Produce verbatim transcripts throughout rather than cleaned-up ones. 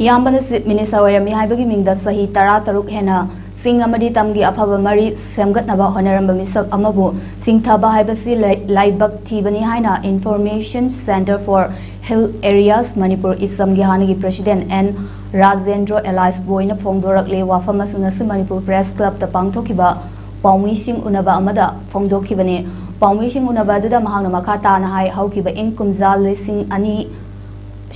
ꯏꯌꯥꯝꯕꯅ Chief Minister ꯑꯣꯏꯔꯝꯃꯤ ꯍꯥꯏꯕꯒꯤ ꯃꯤꯡꯗ ꯆꯍꯤ ꯇꯔꯥꯇꯔꯨꯛ ꯍꯦꯟꯅ ꯆꯤꯡ ꯑꯃꯗꯤ ꯇꯝꯒꯤ ꯑꯐꯕ ꯃꯔꯤ ꯁꯦꯝꯒꯠꯅꯕ ꯍꯣꯠꯅꯔꯝꯕ ꯃꯤꯁꯛ ꯑꯃꯕꯨ ꯆꯤꯡꯊꯕ ꯍꯥꯏꯕꯁꯤ ꯂꯥꯏ-, ꯂꯥꯏꯕꯛ ꯊꯤꯕꯅꯤ ꯍꯥꯏꯅ Information Centre for Hill Areas Manipur, ꯏꯁꯝꯒꯤ ꯍꯥꯟꯅꯒꯤ President N ꯔꯥꯖꯦꯟꯗ꯭ꯔꯣ ꯑꯦꯂꯥꯏꯁ ꯕꯣꯏꯅ ꯐꯣꯡꯗꯣꯔꯛꯂꯤ꯫ ꯋꯥꯐꯝ ꯑꯁꯤꯡ ꯑꯁꯤ ꯃꯅꯤꯄꯨꯔ Press Clubꯇ ꯄꯥꯡꯊꯣꯛꯈꯤꯕ ꯄꯥꯎꯃꯤꯁꯤꯡ ꯎꯅꯕ ꯑꯃꯗ ꯐꯣꯡꯗꯣꯛꯈꯤꯕꯅꯤ꯫ ꯄꯥꯎꯃꯤꯁꯤꯡ ꯎꯅꯕ ꯑꯗꯨꯗ ꯃꯍꯥꯛꯅ ꯃꯈꯥ ꯇꯥꯅ ꯍꯥꯏ, ꯍꯧꯈꯤꯕ ꯏꯪ ꯀꯨꯝꯖꯥ ꯂꯤꯁꯤꯡ ꯑꯅꯤ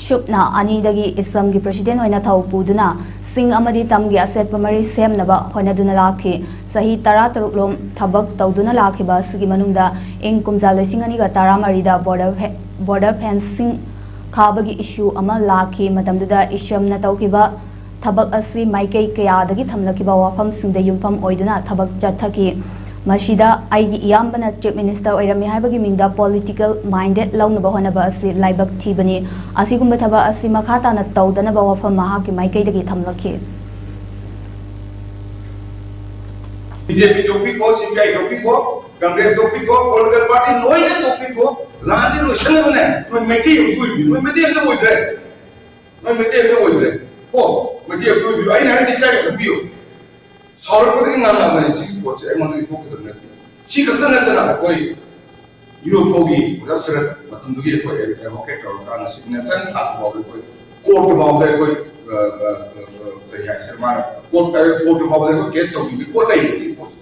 ꯁꯨꯞꯅ ꯑꯅꯤꯗꯒꯤ ꯏꯁꯝꯒꯤ President ꯑꯣꯏꯅ ꯊꯧ ꯄꯨꯗꯨꯅ ꯆꯤꯡ ꯑꯃꯗꯤ ꯇꯝꯒꯤ ꯑꯆꯦꯠꯄ ꯃꯔꯤ ꯁꯦꯝꯅꯕ ꯍꯣꯠꯅꯗꯨꯅ ꯂꯥꯛꯈꯤ꯫ ꯆꯍꯤ ꯇꯔꯥꯇꯔꯨꯛ ꯂꯣꯝ ꯊꯕꯛ ꯇꯧꯗꯨꯅ ꯂꯥꯛꯈꯤꯕ ꯑꯁꯤꯒꯤ ꯃꯅꯨꯡꯗ ꯏꯪ ꯀꯨꯝꯖꯥ ꯂꯤꯁꯤꯡ ꯑꯅꯤꯒ ꯇꯔꯥꯃꯔꯤꯗ border fe-, border fencing ꯈꯥꯕꯒꯤ issue ꯑꯃ ꯂꯥꯛꯈꯤ꯫ ꯃꯇꯝꯗꯨꯗ ꯏꯁꯝꯅ ꯇꯧꯈꯤꯕ ꯊꯕꯛ ꯑꯁꯤ ꯃꯥꯏꯀꯩ ꯀꯌꯥꯗꯒꯤ ꯊꯝꯂꯛꯈꯤꯕ ꯋꯥꯐꯝꯁꯤꯡꯗ ꯌꯨꯝꯐꯝ ꯑꯣꯏꯗꯨꯅ ꯊꯕꯛ ꯆꯠꯊꯈꯤ꯫ ꯃꯁꯤꯗ ꯑꯩꯒꯤ ꯏꯌꯥꯝꯕꯅ Chief Minister ꯑꯣꯏꯔꯝꯃꯤ ꯍꯥꯏꯕꯒꯤ ꯃꯤꯡꯗ political minded ꯂꯧꯅꯕ ꯍꯣꯠꯅꯕ ꯑꯁꯤ ꯂꯥꯏꯕꯛ ꯊꯤꯕꯅꯤ꯫ ꯑꯁꯤꯒꯨꯝꯕ ꯊꯕꯛ ꯑꯁꯤ ꯃꯈꯥ ꯇꯥꯅ ꯇꯧꯗꯅꯕ ꯋꯥꯐꯝ ꯃꯍꯥꯛꯀꯤ ꯃꯥꯏꯀꯩꯗꯒꯤ ꯊꯝꯂꯛꯈꯤ꯫ BJP ꯇꯣꯛꯄꯤꯈꯣ, CPI ꯇꯣꯛꯄꯤꯈꯣ, Congress ꯇꯣꯛꯄꯤꯈꯣ, political party ꯂꯣꯏꯅ ꯇꯣꯛꯄꯤꯈꯣ, ꯂꯥꯟꯗꯤ ꯂꯣꯏꯁꯜꯂꯕꯅꯦ꯫ ꯅꯣꯏ ꯃꯩꯇꯩ ꯑꯃꯁꯨ ꯑꯣꯏꯕꯤꯌꯨ, ꯅꯣꯏ ꯃꯩꯇꯩ ꯑꯝꯇ ꯑꯣꯏꯗ꯭ꯔꯦ, ꯅꯣꯏ ꯃꯩꯇꯩ ꯑꯝꯇ ꯑꯣꯏꯗ꯭ꯔꯦ꯫ ꯀꯣ, ꯃꯩꯇꯩ ꯑꯝꯇ ꯑꯣꯏꯕꯤꯌꯨ꯫ ꯑꯩꯅ ꯍꯥꯏꯔꯤꯁꯦ ꯏꯀꯥꯏ ꯈꯪꯕꯤꯌꯨ꯫ ꯁꯥꯎꯔꯛꯄꯗꯒꯤ ꯉꯥꯡꯉꯛꯑꯕꯅꯦ꯫ ꯁꯤꯒꯤ ꯄꯣꯠꯁꯦ ꯑꯩꯉꯣꯟꯗꯒꯤ ꯊꯣꯛꯀꯗꯕ ꯅꯠꯇꯦ꯫ ꯁꯤ ꯈꯛꯇ ꯅꯠꯇꯅ ꯑꯩꯈꯣꯏ UFOꯒꯤ ꯑꯣꯖꯥ ꯁꯨꯔꯠ ꯃꯇꯝꯗꯨꯒꯤ ꯑꯩꯈꯣꯏ advocate ꯇꯧꯔꯀꯥꯟꯗ ꯁꯤ national ꯊꯥꯛ ꯐꯥꯎꯗ ꯑꯩꯈꯣꯏ court ꯐꯥꯎꯗ ꯑꯩꯈꯣꯏ, ꯑ, ꯑ, ꯑ, ꯑ, ꯀꯔꯤ ꯍꯥꯏꯁꯤꯔ, ꯃꯥꯅ court, court ꯐꯥꯎꯗ ꯑꯩꯈꯣꯏ case ꯇꯧꯈꯤꯕꯒꯤ court ꯂꯩꯌꯦꯕ ꯁꯤ ꯄꯣꯠꯁꯦ꯫